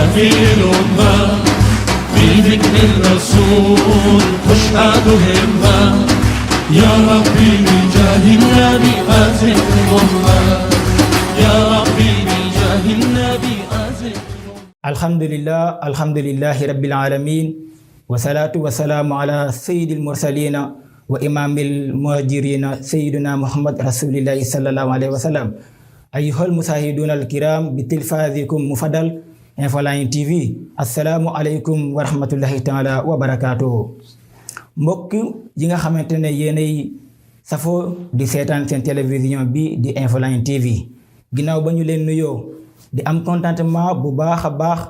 سفير ما في ذكر الرسول تشهد همة يا ربي بجاه النبي أزل الأمة يا ربي بجاه النبي أزل الحمد لله رب العالمين والصلاة والسلام على سيد المرسلين وإمام المهاجرين سيدنا محمد رسول الله صلى الله عليه وسلم أيها المشاهدون الكرام بتلفازكم مفضل Infoline TV assalaamu aleykum wa rahmatullahi taala wa barakaatu mbokk yi nga xamante ne yéenay safoo di seetaan seen télévision bi di Infoline TV ginnaaw ba ñu leen nuyoo di am contentement bu baax a baax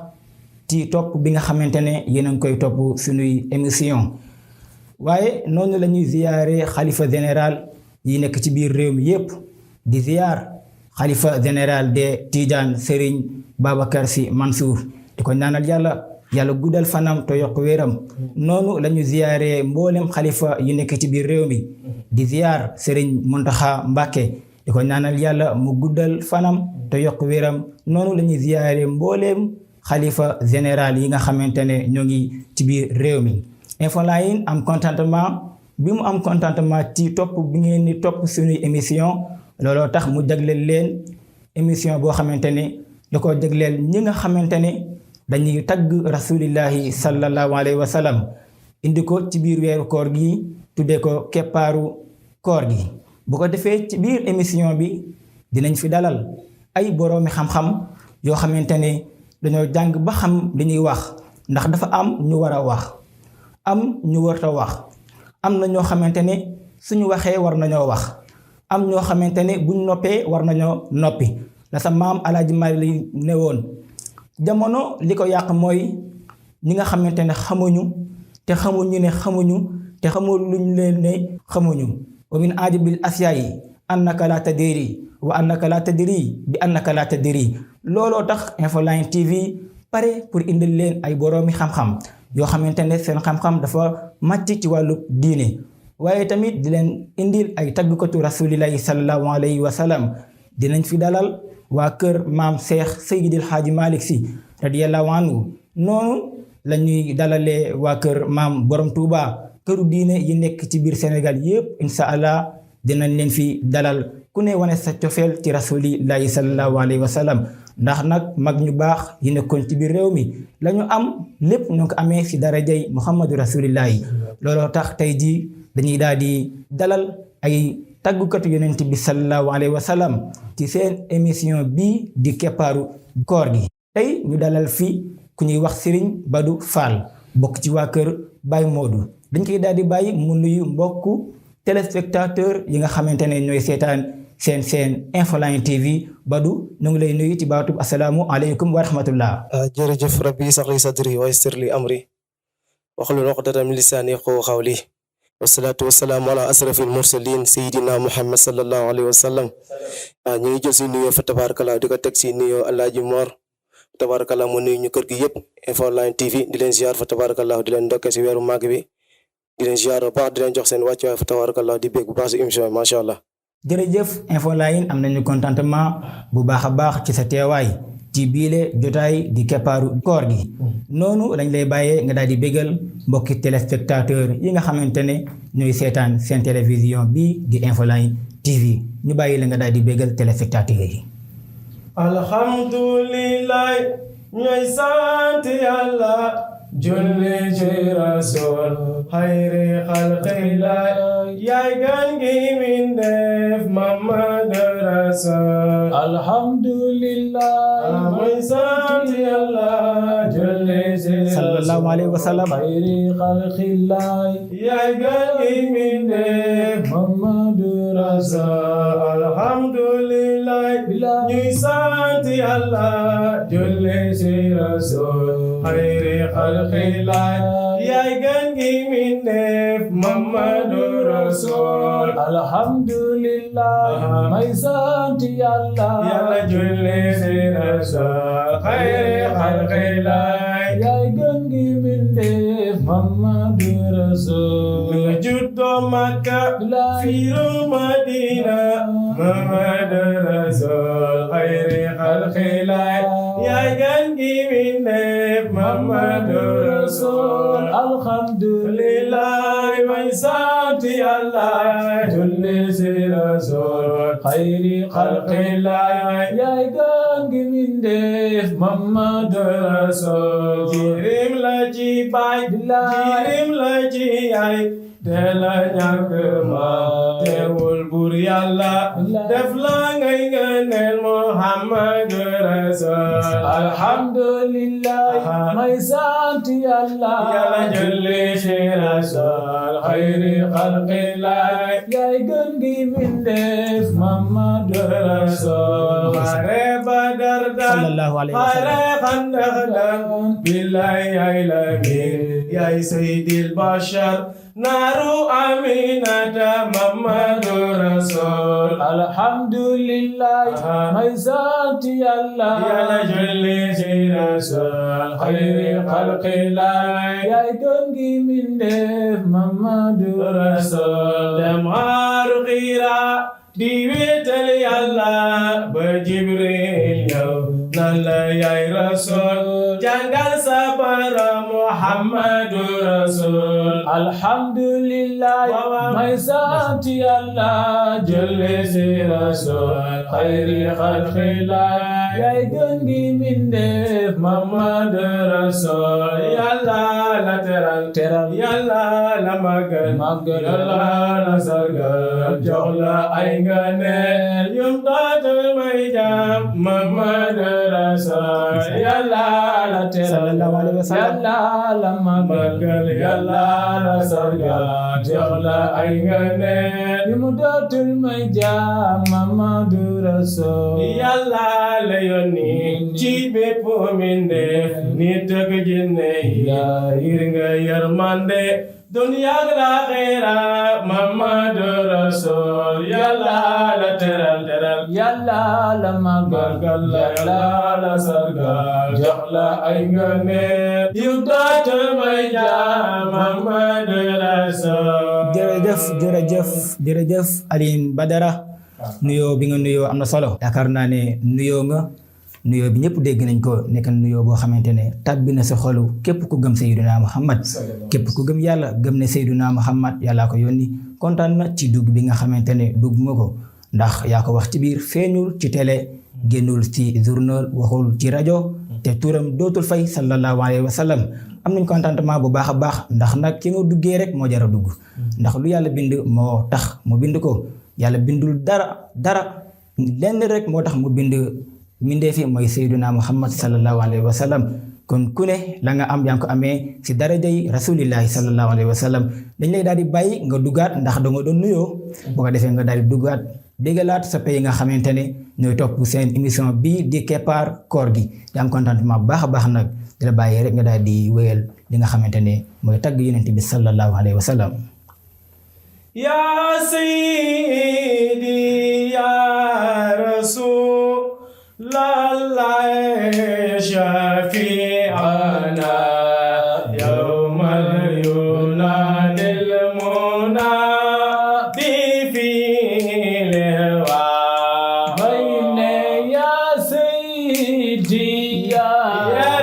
ci topp bi nga xamante ne yéen a ngi koy topp suñuy émission waaye noonu la ñuy ziyaare xalifa général yi nekk ci biir réew mi yépp di ziyaar xalifa général de Tidiane Serigne Babacar Sy Mansour di ko ñaanal yàlla guddal fanam te yokk wéram noonu la ñu ziyaare mboolem xalifa yi nekk ci biir réew mi di ziyaar Serigne Mountakha Mbacké di ko ñaanal yàlla mu guddal fanam te yokk wéram noonu la ñuy ziyaare mboolem xalifa général yi nga xamante ne ñoo ngi ci biir réew mi Infoline am contentement bi mu am contentement ci topp bi ngeen ni topp suñuy émission looloo tax mu jagleel leen émission boo xamante ne da ko jagleel ñi nga xamante ne dañuy tagg rasulillahi sallallahu alayhi wa sallam indi ko ci biir weeru koor gi tuddee ko keppaaru koor gi bu ko defee ci biir émission bi dinañ fi dalal ay boroomi xam-xam yoo xamante ne dañoo jàng ba xam li ñuy wax ndax dafa am ñu war a wax am ñu warta wax am na ñoo xamante ne suñu waxee war nañoo wax am ñoo xamante ne buñ noppee war nañoo noppi la sa maam Alaaji Maalik ne woon jamono li ko yàq mooy ñi nga xamante ne xamuñu te xamuñu ne xamuñu te xamul luñ leen ne xamuñu wa min ajabil asyayi annaka la tadiri wa annaka la tadiri bi annaka la tadiri looloo tax Infoline TV pare pour indil leen ay boroomi xam-xam yoo xamante ne seen xam-xam dafa màcc ci wàllu diine waaye tamit di leen indil ay taggukatu rasulillahi sallallahu alayhi wa sallam dinañ fi dalal waa kër maam Cheikh Seydil Hadji Malick Sy radiyallahu anhu noonu la ñuy dalalee waa kër maam Borom Touba këru diine yi nekk ci biir Sénégal yépp insha allah dinañ leen fi dalal ku ne wane sa cofeel ci rasulillahi sallallahu alayhi wa sallam ndax nag mag ñu baax yi nekkoon ci biir réew mi la ñu am lépp ñu ko amee si darajay Muhammadu rasulillahi looloo tax tey jii dañuy daal di dalal ay taggukatu yonent bi sallallahu alayhi wa sallam ci seen émission bii di keppaaru koor gi tey ñu dalal fi ku ñuy wax Serigne Badou Fall bokk ci waa kër Baye Modou dañ koy daal di bàyyi mu nuyu mbokku téléspectateur yi nga xamante ne ñooy seetaan seen Infoline TV Badou ñu ngi lay nuyu ci baatub asalaamu aleykum wa rahmatullah. jërëjëf rabbi ishrah li sadri wa yassir li amri wahlul uqdatan min lisani yafqahu qawli wasalaatu wasalaamu ala asrafil mursalin sayidina muhammad sallallahu alayhi wa sallam ñu ngi jël si nuyoo fa tabarakallah di ko teg si nuyoo Alaaji Mor tabarakallah mu nuyu ñu kër gi yëpp Infoline TV di leen ziar fa tabarakallah di leen ndokkee si weeru màgg bi di leen ziar bu baax di leen jox seen wàccuwaay fa tabarakallah di bég bu baax si émission bi macha allah. jërëjëf Infoline am nañu contentement bu baax a baax ci sa teewaay ci biile jotaay di keppaaru koor gi noonu lañ lay bàyyee nga daal di bégal mbokki téléspectateur yi nga xamante ne ñooy seetaan seen télévision bi di Infoline TV ñu bàyyi la nga daal di bégal téléspectateur yi. alhamdulillah ñooy sant yàlla julli ci rasul xayri xalqillah yaay gan gi mindeef Muhammad rasul alhamdulillah mooy sant yàlla julli ci sallallahu alayhi wa sallam xayri xalqillah yaay gan gi mindeef Muhammad rasul alhamdulillah ñuy sant yàlla julli ci rasul xayri xalqillah yaay gan gi mindeef Muhammadu Rasul alhamdulillah may sant yàlla julli ci rasul xayri xalqillah yaay gan gi mindeef Muhammadu Rasul nga juddoo Makka fiiru Madina Muhammadu Rasul xayri xalqilaay yaay gan gi mindeef Muhammadu Rasul alhamdulillah may sant Yàlla julli ci Rasul xayri xalqilaay yaay gan gi mindeef Muhammadu Rasul jirim la ci baay jirim la ci yaay te la ñàkk ma teewul buur Yàlla def la ngay ngëneel Muhammadu Rasul alhamdulillah may sant Yàlla julli ci Rasul xayri xalqilaay yaay gën gi mindeef Muhammadu Rasul xare Badar sallallahu alayhi wa sallam xare Xandaq billaay yaay Lamin yaay sayyidil bashar naaru Aminata Muhammadu Rasul alhamdulillah may sant Yàlla julli ci Rasul xayri xalqilaay yaay gën gi mindeef Muhammadu Rasul dem xaaru Xiira di wéetal Yàlla ba Jibril ñëw nan la yaay Rasul jàngal sabara Muhammadu Rasul alhamdulillah may sant Yàlla julli ci Rasul xayri xalqilaay yaay gën gi mindeef Muhammadu Rasul Yàlla la teral Yàlla la màggal Yàlla la sargal jox la ay ngëneel yum dootul may jaam Muhammadu Rasul Yàlla la teral Yàlla la màggal Yàlla la sargal jox la ay ngëneel yum dootul may jaam Muhammadu Rasul Yàlla la yónni ci bépp mbindeef nit ak jinne ngir nga yërmande dunya ak laaxira Muhammadu Rasul Yàlla la teral Yàlla la màggal Yàlla la sargal jox la ay ngëneel yu dootul may jaam Muhammadu Rasul jërëjëf Alioune Badara nuyoo bi nga nuyoo am na solo yaakaar naa ne nuyoo bi ñëpp dégg nañ ko nekk nuyoo boo xamante ne tàbbi na sa xolu képp ku gëm Seydina Muhammad képp ku gëm Yàlla gëm ne Seydina Muhammad Yàllaa ko yónni kontaan na ci dugg bi nga xamante ne dugg nga ko ndax yaa ko wax ci biir feeñul ci télé génnul ci journal waxul ci rajo te turam dootul fay sallallahu alayhi wa sallam am nañ contentement bu baax a baax ndax nag ki nga duggee rek moo jar a dugg ndax lu Yàlla bind moo tax mu bind ko Yàlla bindul dara lenn rek moo tax mu bind mindee fi mooy Seydina Muhammad sallallahu alayhi wa sallam kon ku ne la nga am yaa ngi ko amee si darajay rasulillahi sallallahu alayhi wa sallam dañ lay daal di bàyyi nga duggaat ndax da nga doon nuyoo boo ko defee nga daal di duggaat déggalaat sa pay nga xamante ne ñooy topp seen émission bii di keppaar koor gi yaa am contentement bu baax a baax nag di la bàyyi rek nga daal di wéyal li nga xamante ne mooy tagg yonent bi sallallahu alayhi wa sallam ya sayyidi ya rasul lallai shafi'ana yawmal yunadil munadi fil wa bayna ya sayyidi ya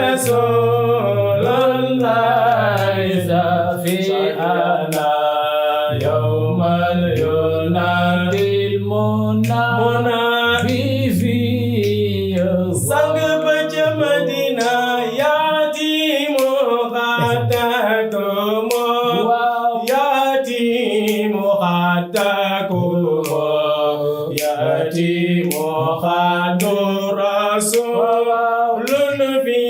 rasul lallai shafi'ana yawmal yunadil munadi sang ba ca Madina yaati mu xaataku mo yaati mu xaataku mo yaati mu xaatu rasulun fi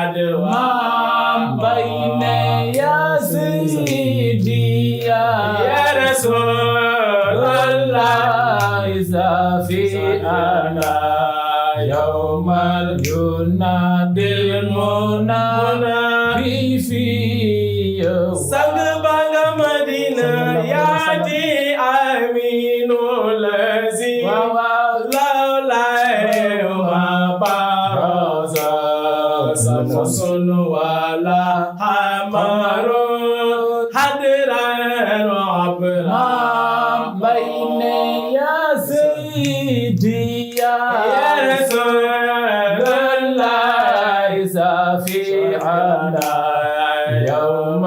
adwam bayna ya sayyidi ya rasulallah zafi'ana yawmal yunadil munadi fi sang banga Madina yaati aminu lazi lawlai ma baraza شمس ولا حمر حدرا وعبرا بين يا سيدي يا رسول الله شفيعنا يوم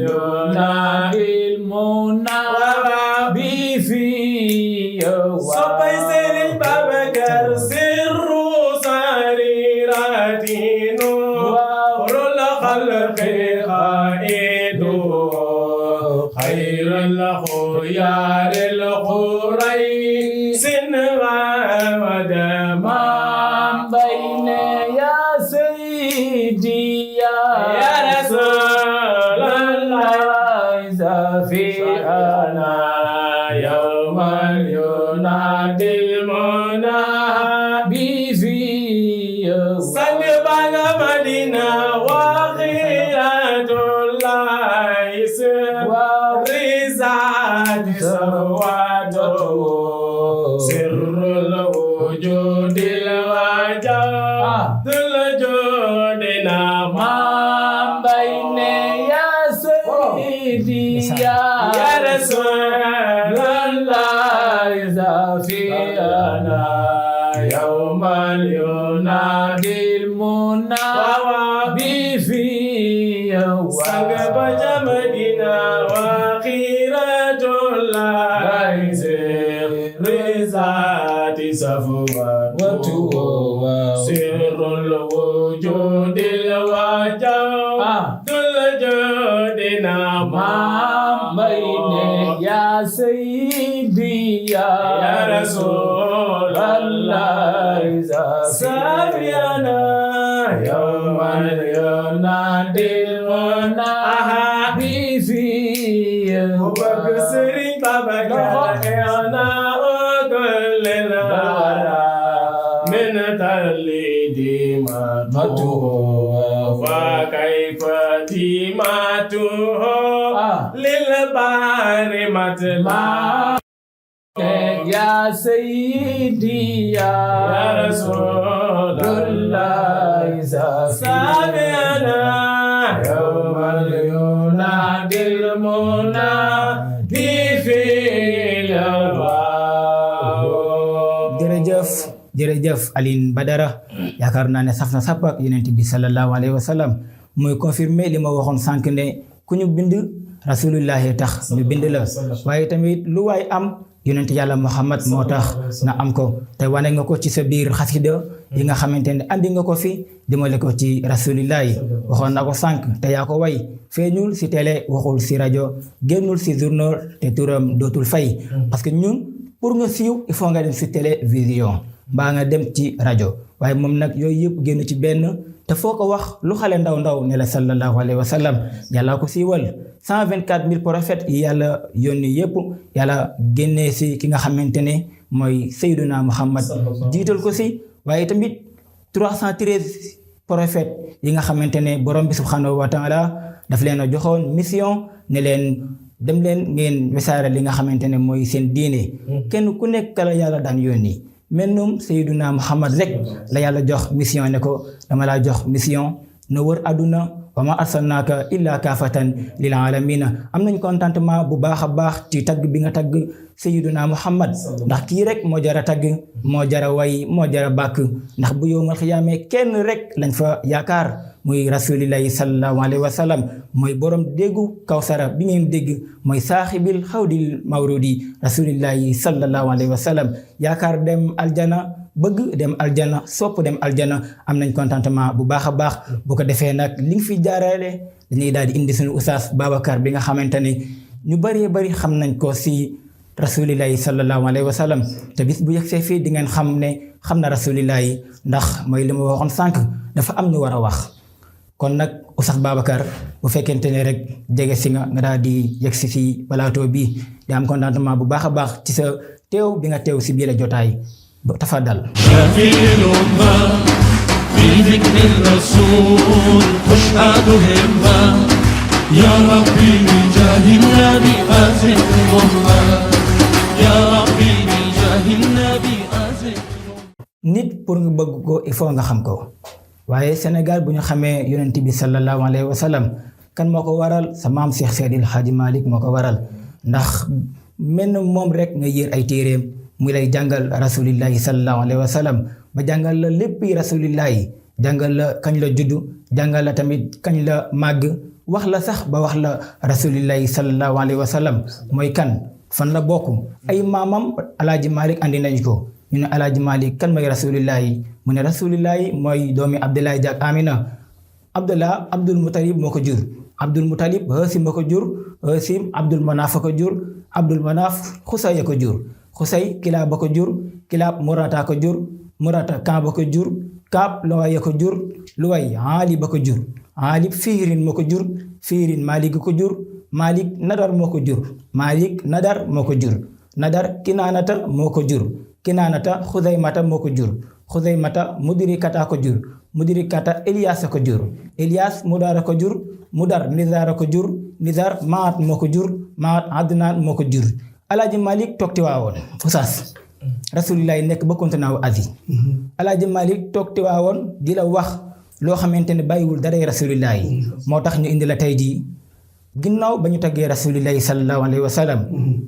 ينادي المنادي في صبي سير البابكر سر سريرتي نور الخلق قائد خير الخيار القريش ودما بين يا سيدي يا رسول الله شفيعنا يوم ينادي المنادي في صلب على مدينة وخيرة الله ورزاد سواده سر الوجود الوجود الوجود نما بين يا سيدي يا رسول الله شفيعنا يوم ينادي المنادي في سقف مدينة وخيرة الله رزات صفوته سر الوجود الوجود الوجود نما بين يا سيدي يا رسول الله شفيعنا يوم ينادي المنادي في وبكسر بابكنا وكلنا من تلدي ماته وكيف تيماته للبار مطلع يا سيدي يا رسول الله شفيعنا يوم ينادي المنادي في jërëjëf Alioune Badara yaakaar naa ne saf na sàpp ak yonent bi sallallahu alayhi wa sallam muy confirmer li ma waxoon sànq ne ku ñu bind rasulullahi tax ñu bind la waaye tamit lu waay am yonent yàlla Muhammad moo tax nga am ko te wane nga ko ci sa biir xasida yi nga xamante ne andi nga ko fi dimale ko ci rasulillahi waxoon na ko sànq te yaa ko way feeñul si télé waxul si rajo génnul si journal te turam dootul fay parce que ñun pour nga siiw il faut nga dem si télévision mbaa nga dem ci rajo waaye moom nag yooyu yëpp génn ci benn te foo ko wax lu xale ndaw ndaw ne la sallallahu alayhi wa sallam yàlla ko siiwal 124 000 prophètes yi yàlla yónni yëpp yàlla génnee si ki nga xamante ne mooy Seyduna Muhammad jiital ko si waaye tamit 313 prophètes yi nga xamante ne borom bi subhanahu wa taala daf leen a joxoon mission ne leen dem leen ngeen wesaare li nga xamante ne mooy seen diine kenn ku nekk la yàlla daan yónni mennum Seyduna Muhammad rek la yàlla jox mission ne ko dama laa jox mission na wër àdduna wa ma arsalnaaka illa kaafatan lil alamina am nañ contentement bu baax a baax ci tagg bi nga tagg Seyduna Muhammad ndax kii rek moo jara tagg moo jara way moo jara bàkk ndax bu yowmal xiyaamee kenn rek lañ fa yaakaar muy rasulillahi sallallahu alayhi wa sallam mooy borom déggu kawsara bi ngeen dégg mooy saaxibil xawdil mawrudi rasulillahi sallallahu alayhi wa sallam yaakaar dem aljana bëgg dem aljana sopp dem aljana am nañ contentement bu baax a baax bu ko defee nag li nga fi jaarale dañuy daal di indi suñu Oustaz Babacar bi nga xamante ne ñu bëree bëri xam nañ ko si rasulillahi sallallahu alayhi wa sallam te bis bu yegsee fii di ngeen xam ne xam na rasulillahi ndax mooy li ma waxoon sànq dafa am ñu war a wax kon nag Oustaz Babacar bu fekkente ne rek jege si nga daal di yegsi si plateau bi di am contentement bu baax a baax ci sa teew bi nga teew si biir jotaay تفضل. في الأمة في ذكر الرسول تشهد همة يا ربي بجاه النبي أزل الأمة يا ربي بجاه النبي أزل nit pour nga bëgg ko il faut nga xam ko waaye Sénégal bu ñu xamee yonent bi sallallahu alayhi wa sallam kan moo ko waral sa maam Cheikh Seydil Hadji Malick moo ko waral ndax mel na moom rek nga yër ay téeréem mu lay jàngal rasulillahi sallallahu alayhi wa sallam ba jàngal la léppi rasulillahi jàngal la kañ la juddu jàngal la tamit kañ la màgg wax la sax ba wax la rasulillahi sallallahu alayhi wa sallam mooy kan fan la bokk ay maamam Alaaji Malick andi nañ ko ñu ne Alaaji Malick kan mooy rasulillahi mu ne rasulillahi mooy doomi Abdoulaye Diak Amina Abdullah Abdul Mutalib moo ko jur Abdul Mutalib Haasim moo ko jur Haasim Abdul Manaf ko jur Abdul Manaf Xusay ko jur Xusay Kilaab ba ko jur Kilaab Murata ko jur Murata Kaab ba ko jur Kaab Luway ko jur Luway Ali ba ko jur Ali Fiirin moo ko jur Fiirin Malik ko jur Malik Nadar moo ko jur Malik Nadar moo ko jur Nadar Kinaanata moo ko jur Kinaanata Xuzaymata moo ko jur Xuzaymata Mudirikata ko jur Mudirikata Elias ko jur Elias Mudar ko jur Mudar Nizar ko jur Nizar Maat moo ko jur Maat Adnaan moo ko jur Alaaji Malick toog Tiwaawoon Oustaz Rasulullah nekk ba continent wu Asie Alaaji Malick toog Tiwaawoon di la wax loo xamante ne bàyyiwul daray Rasulullah moo tax ñu indi la tey jii ginnaaw ba ñu taggee Rasulullah sallallahu alayhi wa sallam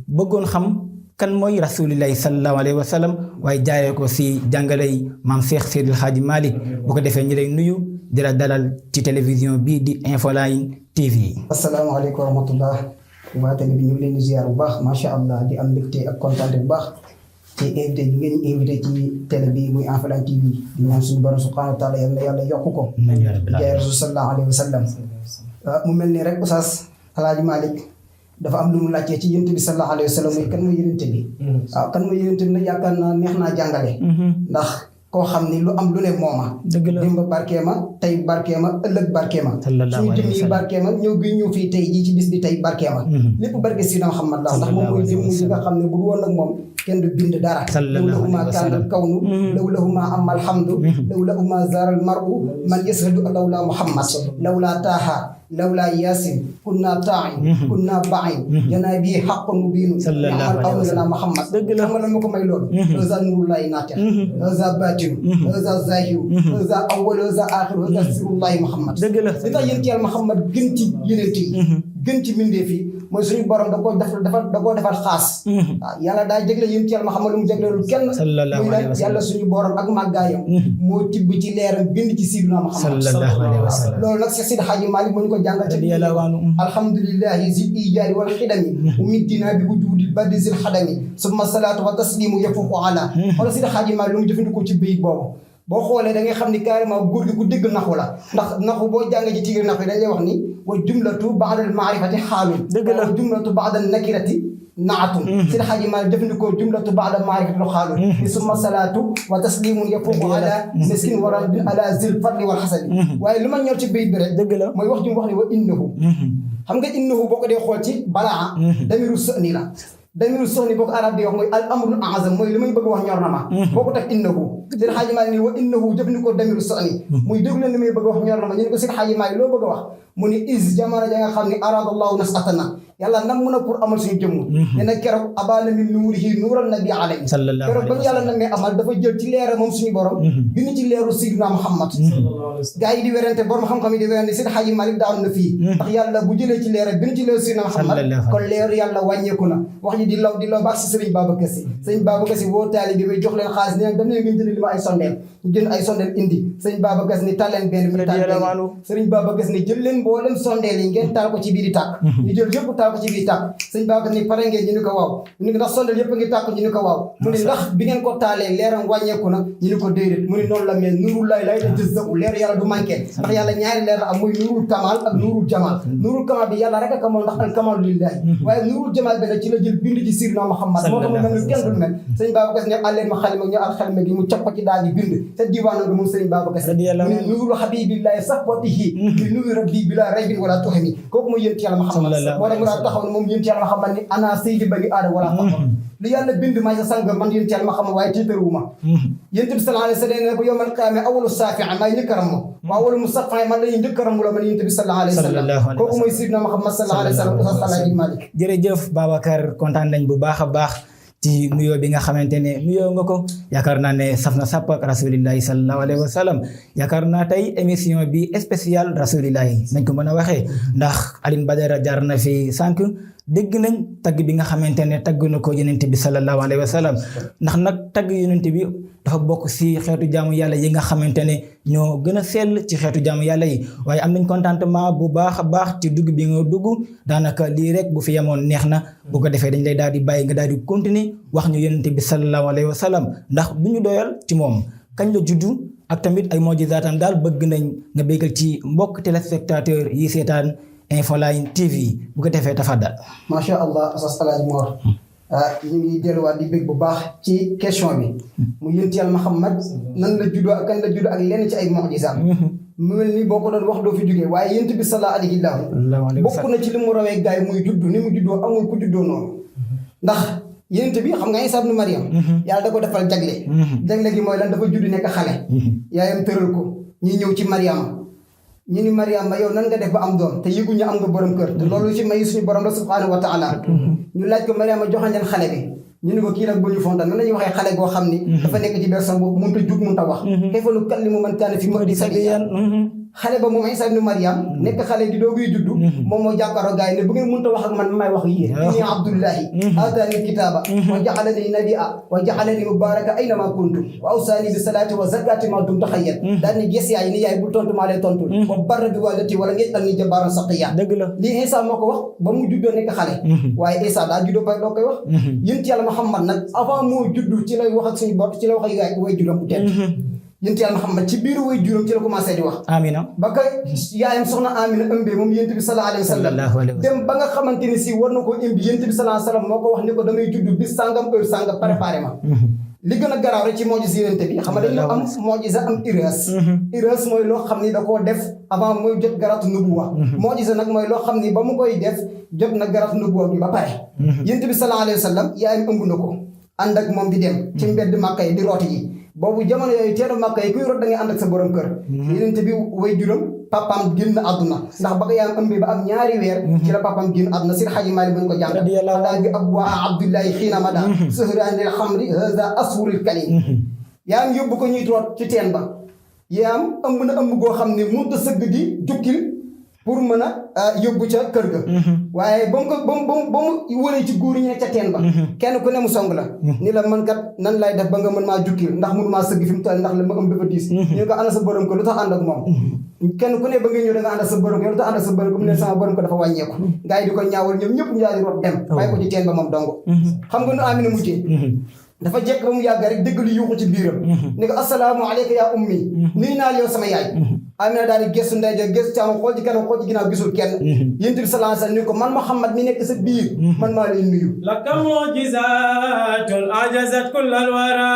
bëggoon xam kan mooy Rasulullah sallallahu alayhi wa sallam waaye jaayee ko si jàngalay maam Cheikh Seydil Hadji Malick bu ko defee ñu lay nuyu di la dalal ci télévision bii di Infoline TV. asalaamaaleykum wa rahmatullah waa télé bi ñu ngi leen di ziar bu baax macha allah di am mbégte ak kontaan bu baax ci invité bi ngeen invité ci télé bi muy Infoline TV di ñaan suñu borom subhanahu wa taala yàlla yokk ko. jaay rasul sallallahu alayhi wa sallam mu mel ni rek Oustaz Alaaji Malick dafa am lu mu laajtee ci yonent bi sallallahu alayhi wa sallam muy kan mooy yonent bi. waaw kan mooy yonent bi nag yaakaar naa neex naa jàngale. ndax koo xam ni lu am lu ne mooma. dëgg la démb barkeema tey barkeema ëllëg barkeema. suñu jëm yi barkeema ñëw gi ñëw fii tey jii ci bis bi tey barkeema. lépp barke si na Muhammad la ndax moom mooy jëm yi nga xam ne bu woon ak moom kenn du bind dara. law lahuma kaana kawnu law lahuma amal hamdu law lahuma zaaral mar'u man yashhadu law la Muhammad law la taaha lawla yasin kunna taa'in kunna ba'in janaa bi haqqun mubiin amal aw lana Muhammad dëgg la xam nga ma ko may loolu haza nurullahi naati haza baatinu haza zahiru haza awwal haza aaxiru haza sirullahi Muhammad dëgg la li tax yonent Yàlla Muhammad gën ci yonent yi gën ci mbindeef yi mooy suñu borom da koo defar xaas waaw yàlla daa jégle yonent Yàlla Muhammad lu mu jégleelul kenn muy la yàlla suñu borom ak màggaayam moo tibb ci leeram bind ci Sidina Muhammad loolu nag Seydi Hadji Malick moo ñu ko jàngal ci alhamdulillahi zil ijaari wal xidami umiddina bi wujudil badi zil xadami summa salaatu wa taslimu yafuqu ala wala Seydi Hadji Malick lu mu jëfandikoo ci bayit boobu boo xoolee da ngay xam ni carrément góor gi ku dégg naxu la ndax naxu boo jàngee ci tigri naxu yi dañ lay wax ni wa jumlatu ba'dal maarifati xaalun dëgg la wa jumlatu ba'dal nakirati naatun Seydi Hadji Malick jëfandikoo jumlatu ba'dal maarifati lu xaalun ni summa salaatu wa taslimun yafuqu ala miskin wa rabbin ala zil fadli wal xasani waaye lu ma ñor ci bayit bi rek dëgg la mooy wax ji mu wax ni wa innahu xam nga innahu boo ko dee xool ci balaa damiru sëni la damiru sëni boo ko arab di wax mooy al amrul azam mooy li may bëgg wax ñor na ma boo ko teg innahu Seydi Hadji Malick ni wa innahu jëfandikoo damiru sëni muy déglu leen li may bëgg wax ñor na ma ñu ne ko Seydi Hadji Malick loo bëgg a wax mu ni is jamono ja nga xam ni arada allahu nasatana yàlla nam mën a pour amal suñu jëmm ne na keroog abana min nuurihi nuural nabi alayhi keroog ba yàlla namee amal dafa jël ci leera moom suñu borom bind ci leeru Seydina Muhammad gaa yi di werante borom xam-xam yi di werante Seydi Hadji Malick daan na fii ndax yàlla bu jëlee ci leera bind ci leeru Seydina Muhammad kon leeru yàlla wàññeeku na wax ji di law baax si Sëriñ Babacar Si Sëriñ Babacar Si woo taali bi may jox leen xaalis ne dam ne ngeen jënd li ma ay sondeel ñu jënd ay sondeel indi Sëriñ Babacar Si ni tàlleen benn mi tàl Sëriñ Babacar Si ni jël leen mboolem sondeel yi ngeen taal ko ci biir di tàkk ñu jël yëpp taal ko ci biir tàkk Sëriñ Babacar ni pare ngeen ñu ni ko waaw ñu ni ko ndax sondeel yëpp ngi tàkk ñu ni ko waaw mu ni ndax bi ngeen ko taalee leeram wàññeeku na ñu ni ko déedéet mu ni noonu la mel nurul lay lay da jës dëku leer yàlla du manqué ndax yàlla ñaari leer la am muy nurul kamal ak nurul jamal nurul kamal bi yàlla rek a kamal ndax al kamal lillahi waaye nurul jamal bi nag ci la jël bind ci Seydina Muhammad moo tax mu mel ni kenn dul mel Sëriñ Babacar Si ne àlleen ma xalima ñu al xalima gi mu cap ko ci daal di bind te diwaan nga moom Sëriñ Babacar Si mu ni nurul habibillahi safwatihi li nuri rabbi bila raybin wala tuhmi kooku mooy yént yàlla Muhammad moo tax mu daa taxaw ne moom yént yàlla Muhammad ni ana sayyidu bani aadama wala taxaw li yàlla bind maa sa sang man yént yàlla Muhammad waaye tiitaruwuma yént bi sallallahu alayhi wa sallam ne ko yawmal qiyaama awalu saafi'a maay njëkkaram ma wa awalu musaffa man lañu njëkkaram la man yént bi sallallahu alayhi wa sallam kooku mooy Seydina Muhammad sallallahu alayhi wa sallam Alaaji Malick jërëjëf Babacar kontaan nañ bu baax a baax ci nuyoo bi nga xamante ne nuyoo nga ko yaakaar naa ne saf na sàpp ak rasulillahi sallallahu alayhi wa sallam yaakaar naa tey émission bi spécial rasulillahi nañ ko mën a waxee ndax Alioune Badara jaar na fi sànq dégg nañ tagg bi nga xamante ne tagg na ko yonent bi sallallahu alayhi wa sallam ndax nag tagg yonent bi dafa bokk si xeetu jaamu yàlla yi nga xamante ne ñoo gën a sell ci xeetu jaamu yàlla yi waaye am nañ contentement bu baax a baax ci dugg bi nga dugg daanaka lii rek bu fi yemoon neex na bu ko defee dañ lay daal di bàyyi nga daal di continuer wax ñu yonent bi sallallahu alayhi wa sallam ndax du ñu doyal ci moom kañ la juddu ak tamit ay mojisaatam daal bëgg nañ nga bégal ci mbokk téléspectateur yi seetaan Infoline TV bu ko defee tafaddal. macha allah Oustaz El Hadj Mor ñu ngi delluwaat di bég bu baax ci question bi mu yonent Yàlla Muhammad nan la juddoo ak kan la juddoo ak lenn ci ay mojisaam mu mel ni boo ko doon wax doo fi jógee waaye yonent bi sallallahu alayhi wa sallam bokk na ci li mu rawee gaay muy juddu ni mu juddoo amul ku juddoo noonu ndax yonent bi xam nga Isa ibn Maryam yàlla da ko defal jagle gi mooy lan dafa judd nekk xale yaayam tëral ko ñi ñëw ci Maryam ñu ni Mariama yow nan nga def ba am doom te yëguñu am nga borom kër te loolu ci may suñu borom la subhanahu wa taala ñu laaj ko Mariama joxañ leen xale bi ñu ni ko kii nag bu ñu fonta nan la ñuy waxee xale goo xam ni dafa nekk ci bersan boobu mënut a jug mënut a wax kayfa nukallimu man kaana fi mahdi sabiyyan xale ba moom Isa ibn Maryam nekk xale di dooguy juddu moom moo jàkkaaroo gars yi ne bu ngeen mënut a wax ak man may wax yéen inni abdullahi aatani kitaaba wa ja'alani nabiyya wa ja'alani mubaraka aynama kuntu wa awsani bi salati wa zakati ma dumtu hayyan daal ni ges yaay ni yaay bul tontu maa lay tontul wa barra bi walidati wala ngeen dal ni jabaaran saqiya dëgg la lii Isa moo ko wax ba mu juddoo nekk xale waaye Isa daa juddoo ba doo koy wax yonent Yàlla Muhammad nag avant moo juddu ci lay wax ak suñu bopp ci la wax ak yaay way juróom bu tedd yonent Yàlla Muhammad ci biiru way juróom ci la commencé di wax Amina ba ka yaayam soxna Amina ëmbee moom yonent bi sallallahu alayhi wa sallam dem ba nga xamante ni si war na koo ëmbi yonent bi sallallahu alayhi wa sallam moo ko wax ni ko damay judd bis sàngam heure sàngam préparé ma li gën a garaaw rek ci mojis yonent bi xam nga dañu am mojisa am iras mooy loo xam ni da koo def avant mooy jot garatu nubuwa mojisa nag mooy loo xam ni ba mu koy def jot na garatu nubuwa bi ba pare yonent bi sallallahu alayhi wa sallam yaayam ëmb na ko ànd ak moom di dem ci mbedd Màkka yi di rooti ji boobu jamono yooyu teenu Màkka yi kuy rot da ngay ànd ak sa borom kër yonent bi way juróom papaam génn àdduna ndax ba ko yaayam ëmbee ba am ñaari weer ci la papaam génn àdduna Seydi Hadji Malick bu ñu ko jàng xadaa bi ab waa Abdullahi xiina mada sëhraanil xamri hada aswuril kalim yaayam yóbbu ko ñuy root ci teen ba yaayam ëmb na ëmb goo xam ne mënut a sëgg di jukkil pour mën a yóbbu ca kër ga waaye ba mu wëree ci góor ñi ne ca teen ba kenn ku ne mu song la ni la man kat nan lay def ba nga mën maa jukkil ndax mënu maa sëgg fi mu toll ndax la ma ëmb dafa diis ñu ko ànd sa borom ko lu tax ànd ak moom kenn ku ne ba nga ñëw da nga ànd ak sa borom ko lu tax ànd ak sa borom ko mu ne sama borom ko dafa wàññeeku gars yi di ko ñaawal ñoom ñëpp ñu daal di root dem bàyyi ko ci teen ba moom dong xam nga nu Amina mujjee dafa jekk ba mu yàgg rek dégg lu yuuxu ci biiram ni ko assalaamu aleyka yaa ummi nuyu naa yow sama yaay Amina daal di gëstu ndeyjoor gëstu càmmoñ xool ci kanam xool ci ginnaaw gisul kenn yonent bi sallallahu alayhi wa sallam ni ko man Muhammad mi nekk sa biir man maa lay nuyu laka mu'jizatun ajazat kullal wara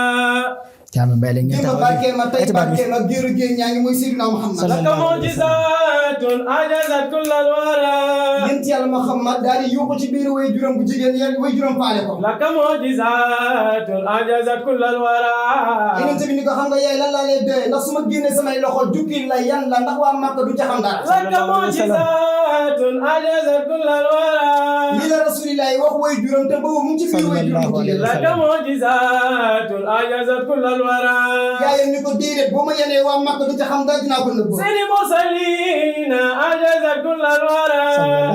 Thiam Mbaye la ngeen taxaw barkeel ma tey barkeel ma géeru géer ñaa ngi mooy Seydina Muhammad laka mu'jizatun ajazat kullal wara yonent Yàlla Muhammad daal di yuuxu ci biir way juróom bu jigéen yéen way juróom faale ko laka mu'jizatun ajazat kullal wara yonent bi ni ko xam nga yaay lan laa lay doyee ndax su ma génnee samay loxo jukkil la yan la ndax waa Màkka du ca xam dara laka mu'jizatun ajazat kullal wara lii la rasulillahi wax way juróom te boobu mu ngi ci biir way juróom bu jigéen laka mu'jizatun ajazat kullal wara yaayam ni ko déedéet boo ma yenee waa Màkka du ca xam dara dinaa ko nëbb seni mursalina ajazat kullal wara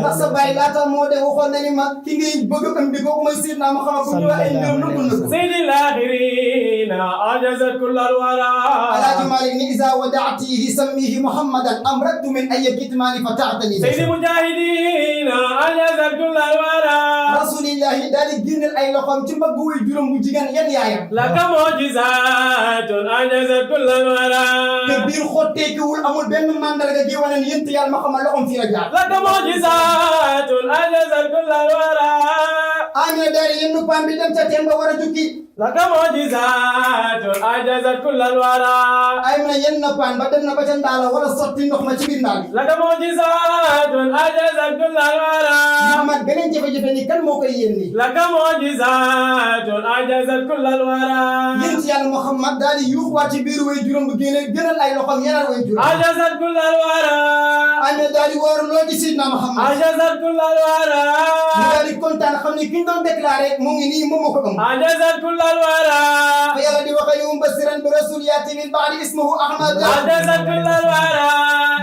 ndax sa baay laata moo de waxoon na ni ma ki ngay bëgg ëmbi kooku mooy Seydina Muhammad bu ñu ay mbiram nëbb nëbb seydi laxirina ajazat kullal wara Alaaji Malik ni isa wadaatihi sammihi Muhammadan amraktu min ay kitmaani fa taatani seydi mujahidina ajazat kullal wara rasulillahi daal di génneel ay loxoom ci mbagg wuy juróom bu jigéen yan yaayam laka mu'jizatun ajazat kullal wara te biir xotteekiwul amul benn mandarga gi wane ni yént Yàlla Muhammad loxoom fii la jaar laka mu'jizatun ajazat kullal wara Amina daal di yenn paam bi dem ca teen ba war a jukki laka mu'jizatun ajazat kullal wara Amina yenn na paan ba dem na ba ca ndaala wala sotti ndox ma ci biir ndaal bi laka mu'jizatun ajazat kullal wara Muhammad beneen jafe-jafe ni kan moo koy yénni laka mu'jizatun ajazat kullal wara yént Yàlla Muhammad daal di yuuxuwaat ci biir way juróom bu génne gënal ay loxoom yenal way juróom ajazat kullal wara Amina daal di woor lool ci Seydina Muhammad ajazat kullal wara mu daal di kontaan xam ne ki ñu doon déclaré mu ngi nii moom moo ko ëmb ajazat kullal wara fa yàlla di waxee ni mubasiran bi rasul yaati min baadi ismuhu Ahmad ajazat kullal wara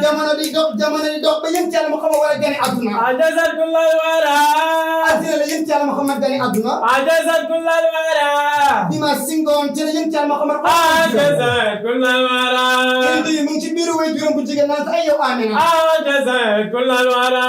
jamono di dox ba yéen ci yàlla Muhammad war a gane àdduna ajazat kullal wara addina la yéen ci yàlla Muhammad gane àdduna ajazat kullal wara dimanche si ngoon ci la yéen ci yàlla Muhammad ajazat kullal wara mu ngi ci biiru way juróom bu jigéen naan ay yow Amina ajazat kullal wara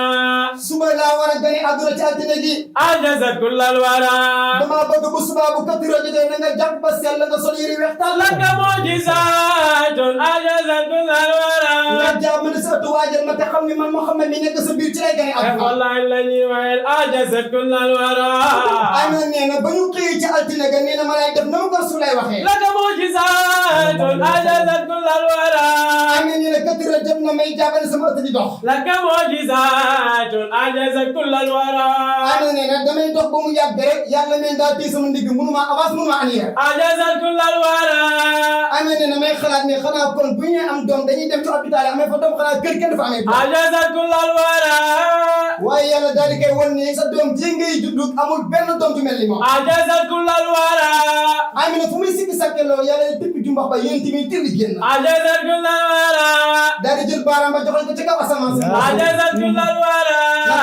suba laa war a gane àdduna ci àddina gi ajazat kullal wara dama bëgg bu suba bu katiro jotee na nga jàpp ba sell nga sol yëri weex tàll laka mujizatun ajazat kullal wara nga jàmm ne sa ëttu waajal ma te xam ni man Muhammad mi nekk sa biir ci lay gane àdduna wallahi lañu wayel ajazat kullal wara Amina nee na ba ñu xëyee ci altine ga nee na ma lay def na ma ko Rasul lay waxee laka mujizatun ajazat kullal wara Amina nee na katiro jot na may jàppale sama ëtt di dox laka mujizatun ajazat kullal wara Amina nee na damay dox ba mu yàgg rek yàlla meen daa téye sama ndigg mënuma avance mënuma arrière ajazat kullal wara Amina nee na may xalaat ne xanaa kon bu ñu am doom dañuy dem ci hôpital yi amee fa doom xanaa kër kenn dafa amee doom ajazat kullal wara waaye yàlla daal di koy wan ne sa doom ji ngay juddu amul benn doom ju mel ni moom ajazat kullal wara Amina fu muy sikki sàkke loolu yàlla di tëpp jumbax ba yéen tamit tëlli génn ajazat kullal wara daal di jël baaraam ba joxoñ ko ci kaw asamaan si ajazat kullal wara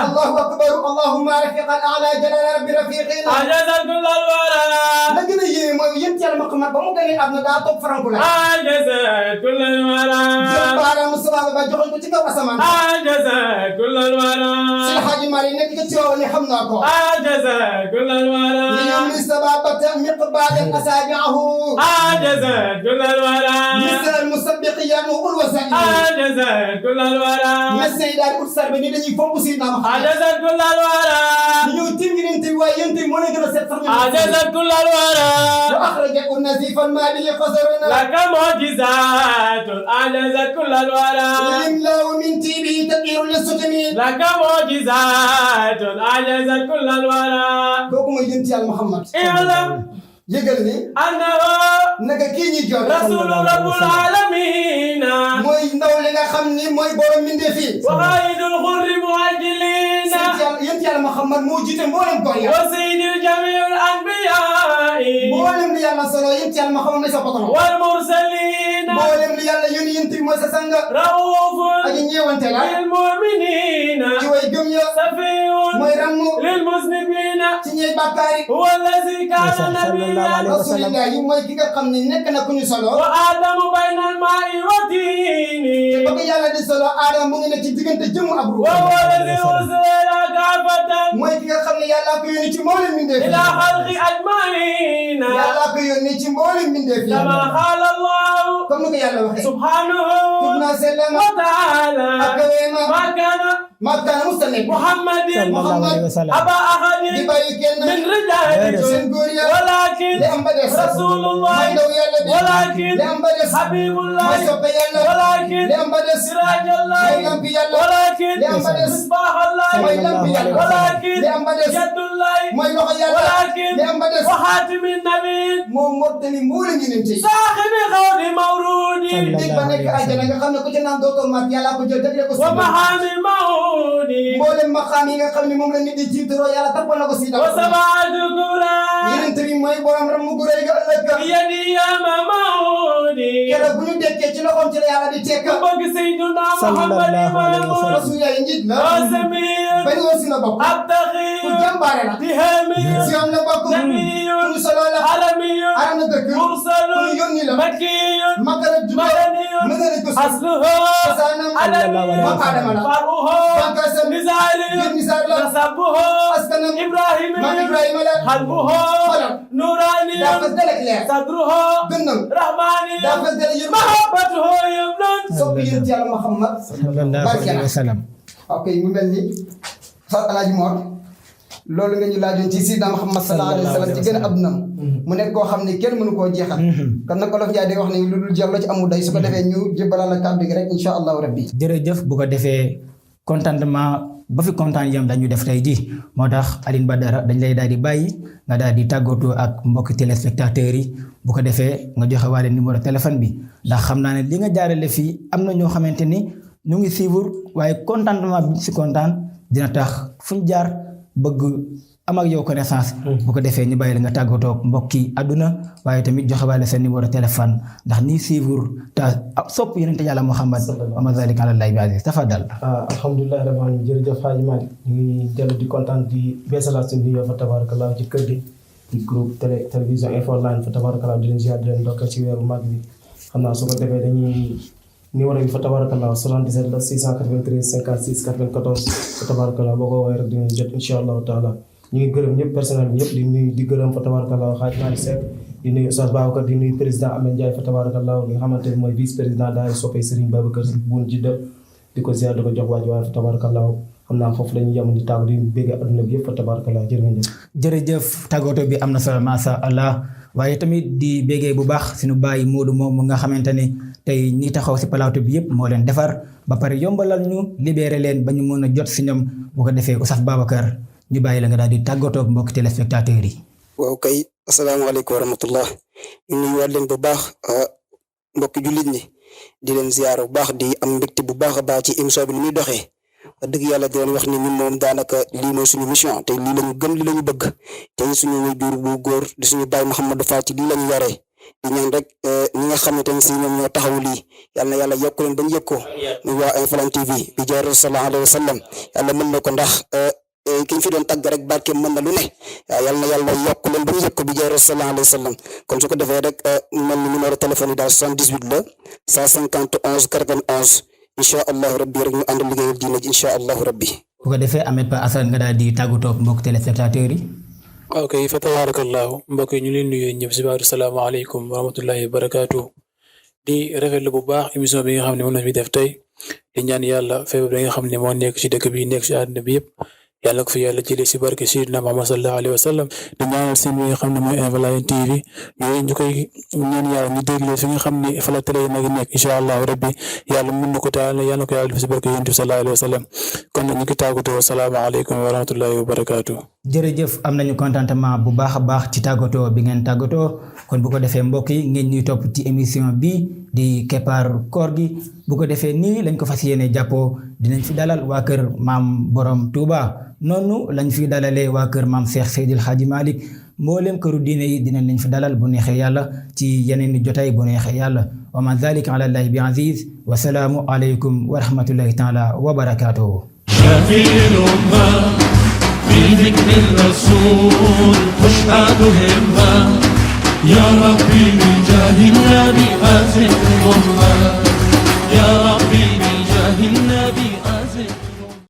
allahu akbar allahumma rafiqan ala jalal rabbi rafiqina ajazat kullal wara la gën a yéeme mooy yéen ci yàlla Muhammad ba mu gënee àdduna daa toog faranku la ajazat kullal wara jël baaraam sababa ba joxoñ ko ci kaw asamaan ajazat kullal wara si Alxaaji Maalik nekk ci coow ne xam naa ko ajazat kullal wara li ñoom li sababata miqbaadan asaabi'ahu ajazat kullal wara misal musabbiqiyan wa ul wasaa'il ajazat kullal wara médecin yi daal di ut sarbe ni dañuy fomp Seydina Muhammad ajazat kullal wara ñu ñëw tim ngi leen tey waaye yéen tey moo leen gën a set sax ñu ajazat kullal wara wa axrajahu nazifan maa bihi xasarana laka mujizatun ajazat kullal wara limlaahu min tiibihi tadhiru lisutmi laka mujizatun ajazat kullal wara kooku mooy yéen ci yàlla Muhammad i'lam yëgal ni annahu naka kii ñuy jox rasulu rabbul alamina mooy ndaw li nga xam ni mooy borom mbindee fii wa qaidul xurri muajjilina yéen ci yàlla Muhammad moo jiite mboolem góor ya wa sayyidil jamiil anbiya'i mboolem li yàlla solo yéen ci yàlla Muhammad mooy sa patron wal mursalina mboolem li yàlla yónni yéen mooy sa sang raufun aji ñeewante la lil mu'minina ci way gëm ya safiyun mooy rammu lil muslimina ci ñey bàkkaar yi huwa allazi kana nabiyyan rasulillah yi mooy ki nga xam ne nekk na ku ñu solo wa adamu bayna al-ma'i wa tini ba ko yàlla di solo aadama mu ngi nekk ci diggante jëmu ak ruux wa huwa allazi ursila kaafatan mooy ki nga xam ne yàlla ko yónni ci mboolem mbindeef ila xalqi ajmaina yàlla ko yónni ci mboolem mbindeef yi kama qaala Allahu comme ni ko yàlla waxee subhanahu tub naa sellama wa ta'ala ak kaweema ma kana makkaana musta nekk Muhammadin Muhammad aba di ahadin bàyyi kenn min rijalikum seen góor ya walakin li am ba des rasulullah mooy ndaw yàlla bi walakin li am ba des habibullah mooy soppe yàlla walakin li am ba des sirajullah mooy lampi yàlla walakin li am ba des misbahullah mooy lampi yàlla walakin li am ba des yadullah mooy loxo yàlla walakin li am ba des wa khatimin nabiyyin moom mottali mboolem ñu ci sahibi qawli mawrudi dig ba nekk àjjana nga xam ne ku ci naan dootoo mat yàlla ko jël jagle ko wa mahami maudi mboolem maqaam yi nga xam ne moom la nit di jiitaroo yàlla tappal na ko si wa sab'atu qura yeneen tamit mooy borom ram mu guree ga ëllëg ga yadi yama maudi keroog bu ñu dekkee ci loxoom ci la yàlla di tekk bëgg Seydina Muhammad imaamul rasul yaay njiit la wasamiyun bañ woon si la bokk ku abtaxiyun jàmbaare la tihamiyun si yoon la bokk nabiyun ku solo la alamiyun aram na dëkk ku mursalun yónni la makkiyun makka la juddoo madaniyun mën na ko asluhu cosaanam alamiyun maam Aadama la faruhu bànkaasam nisaariyun nisaar la nasabuhu askanam maam ibrahimiyun Ibrahima la qalbuhu xolam daa nuraniyun fas dalek leer sadruhu dënnam daa rahmaniyun fas dalek yëpp mahabbatuhu yumnun sopp yéen ci yàlla Muhammad sallallahu alayhi wa sallam. ok mu mel ni Fass Alaaji Mor loolu nga ñu laajoon ci Seydina Muhammad sallallahu alayhi wa sallam ci gën a addunam mu nekk koo xam ne kenn mënu koo jeexal kon nag Olof Njaay day wax ne lu dul jeex la ci amul day su ko defee ñu jébbalal la kàddu gi rek insha allahu rabbi jërëjëf bu ko defee contentement ba fi kontaan yam dañu def tey jii moo tax Alioune Badara dañ lay daal di bàyyi nga daal di tàggatoo ak mbokki téléspectateurs yi bu ko defee nga joxe waale numéro téléphone bi ndax xam naa ne li nga jaarale fii am na ñoo xamante ni ñu ngi suivre waaye contentement bi si kontaan dina tax fu ñu jaar bëgg am ak yow connaissance. bu ko defee ñu bàyyi la nga tàggatoo mbokki àdduna waaye tamit joxe waale sa numéro téléphone ndax nii suivre te sopp yonente Yàlla Muhammad wa ma zalika ala llahi bi aziz tafadal. alhamdulilah rabbil alamin jërëjëf Hadji Malick ñu ngi dellu di kontaan di beesalaat suñu nuyoo fa tabarakallah ci kër gi di groupe télévision Info Line fa tabarakallah di leen ziar di leen ndokkal ci weeru mag bi xam naa su ko defee dañuy numéro bi fa tabarakallah 77 la 693 56 94 fa tabarakallah boo ko woowee rek dinañ jot incha allahu taala. ñu ngi gërëm ñëpp personnel bi ñëpp di nuyu di gërëm fa tabarakallah Hadji Malick Seck di nuyu Oustaz Babacar di nuyu président Ameth Ndiaye fa tabarakallah li nga xamante ne mooy vice président daal soppay Serigne Babacar Sy buun jidda di ko ziar di ko jox waajuwaay fa tabarakallah xam naa foofu la ñuy yem di tàggu di bégg adduna bi yëpp fa tabarakallah jërëjëf tàggatoo bi am na solo masha Allah waaye tamit di béggee bu baax suñu bàyyi Modou moom nga xamante ne tey ñi taxaw si plateau bi yëpp moo leen defar ba pare yombalal ñu libéré leen ba ñu mën a jot si ñoom bu ko defee Oustaz Babacar ñu bàyyi la nga daal di tàggatoo ak mbokki téléspectateurs yi. waaw kay asalaamaaleykum wa rahmatullah ñu nuyuwaat leen bu baax mbokki jullit ñi di leen ziyaar bu baax di am mbégte bu baax a baax ci émission bi ni muy doxee wax dëgg yàlla di leen wax ni ñun moom daanaka lii mooy suñu mission te lii lañu gëm lii lañu bëgg te suñu waajur bu góor di suñu baay Mouhamadou Fati lii lañu yaree di ñaan rek ñi nga xamante ne si ñoom ñoo taxaw lii yàlla na yàlla yokk leen bañ yëg ko muy waa Info Line TV bi jaar sallallahu alayhi wa sallam yàlla mën na ko ndax ki ñu fi doon tàgg rek barke mën na lu ne waaw yàlla na yàlla yokk leen ba ñu yëg ko bi jaar sallallahu alayhi wa sallam kon su ko defee rek man numéro téléphone yi daal 78 la 151 91 incha allahu rabbi rek ñu ànd liggéeyal diina ji incha allahu rabbi. bu ko defee Ahmed Pa Assane nga daal di tàggatoo ak mbokk téléspectateurs yi. ok fa tabarakallahu mbokk yi ñu leen nuyoo ñëpp si baatu salaamaaleykum wa rahmatullahi wa barakaatu di rafetlu bu baax émission bi nga xam ne moom la fi def tey di ñaan yàlla feebar bi nga xam ne moo nekk ci dëkk bi nekk ci àdduna bi yëpp yàlla ko fi yàlla jëlee si barke Seydina Muhammad sallallahu alayhi wa sallam di ñaanal seen bi nga xam ne mooy Info Line TV yooyu ñu koy ñaan yàlla ñu dégle fi nga xam ne fa la télé nag nekk incha allahu rabbi yàlla mën na ko taal yàlla ko yàlla def si barke yonent bi sallallahu alayhi wa sallam kon nag ñu ngi tàggatoo asalaamaaleykum wa rahmatullahi wa barakaatu. jërëjëf am nañu contentement bu baax a baax ci tàggatoo bi ngeen tàggatoo kon bu ko defee mbokk yi ngeen ñuy topp ci émission bi di Keppaaru Koor gi bu ko defee nii lañ ko fas yéene jàppoo dinañ fi dalal waa kër maam borom Touba noonu lañ fi dalalee waa kër maam Cheikh Seydil Hadji Malick mboolem këru diine yi dinañ lañ fi dalal bu neexee yàlla ci yeneen i jotaay bu neexee yàlla wa ma zalika ala llahi bi aziz wa salaamu aleykum wa rahmatullahi taala wa barakaatuhu. في ذكر الرسول تشهد همة يا ربي بجاه النبي أزد الأمة